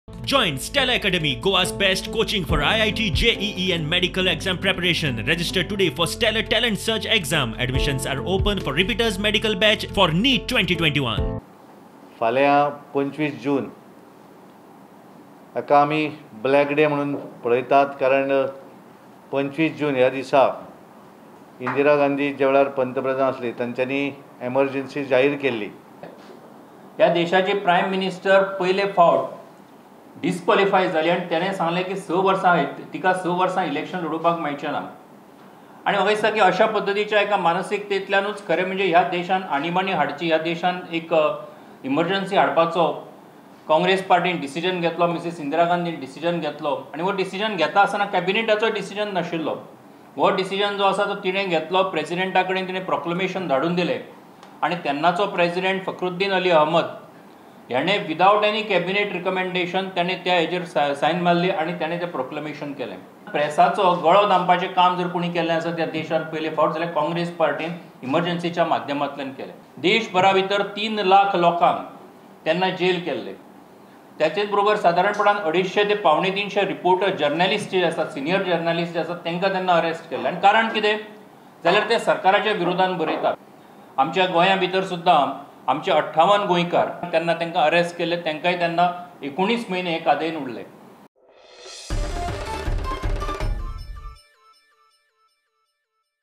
Join Stella Academy, Goa's best coaching for IIT, JEE and medical exam preparation. Register today for Stellar Talent Search exam. Admissions are open for repeaters medical batch for NEET 2021. फाल्यां 25 जून हाका आमी black day म्हणून पळयतात, कारण 25 जून ह्या दिसा इंदिरा गांधी ज्या वेळार पंतप्रधान आसली तांच्यांनी एमर्जन्सी जाहीर केल्ली. ह्या देशाचे प्रायम मिनिस्टर पयले फावट डिस्क्वॉलिफाय जाली आनी तेणें सांगलें की 6 वर्सां तिका 6 वर्सां इलेक्शन लडोवपाक मेळचें ना. आनी म्हाका दिसता की अशा पद्दतीच्या एका मानसिकतेंतल्यानूच खरें म्हणजे ह्या देशान आणीबाणी हाडची, ह्या देशान एक इमर्जन्सी हाडपाचो काँग्रेस पार्टीन डिसिजन घेतलो, मिसेस इंदिरा गांधीन डिसिजन घेतलो. आनी हो डिसिजन घेता आसतना कॅबिनेटाचो डिसिजन नाशिल्लो. हो डिसिजन जो आसा तो तिणें घेतलो, प्रेजिडेंटा कडेन तिणें प्रोक्लमेशन धाडून दिलें आनी तेन्नाचो प्रेजिडेंट फखरुद्दीन अली अहमद हेणें विदावट एनी कॅबिनेट रिकमेंडेशन ताणें त्या हेजेर सायन मारली आनी ताणें तें प्रोक्लमेशन केलें. प्रेसाचो गळो दामपाचें काम जर कोणी केल्लें आसा त्या देशांत पयले फावट जाल्यार काँग्रेस पार्टीन इमर्जन्सीच्या माध्यमांतल्यान केलें. देशभरा भितर 3 लाख लोकांक तेन्ना जेल केल्ले. त्याचेच बरोबर सादारणपणान 250 ते 275 रिपोर्टर जर्नलिस्ट जे आसात, सिनियर जर्नलिस्ट जे आसात तांकां तेन्ना अरेस्ट केल्ले. आनी कारण कितें जाल्यार ते सरकाराच्या विरोधान बरयतात. आमच्या गोंया भितर सुद्दां आमचे 58 गोंयकार तेन्ना तांकां अरेस्ट केल्ले, तांकांय तेन्ना 19 म्हयने हे कादयेन उरले.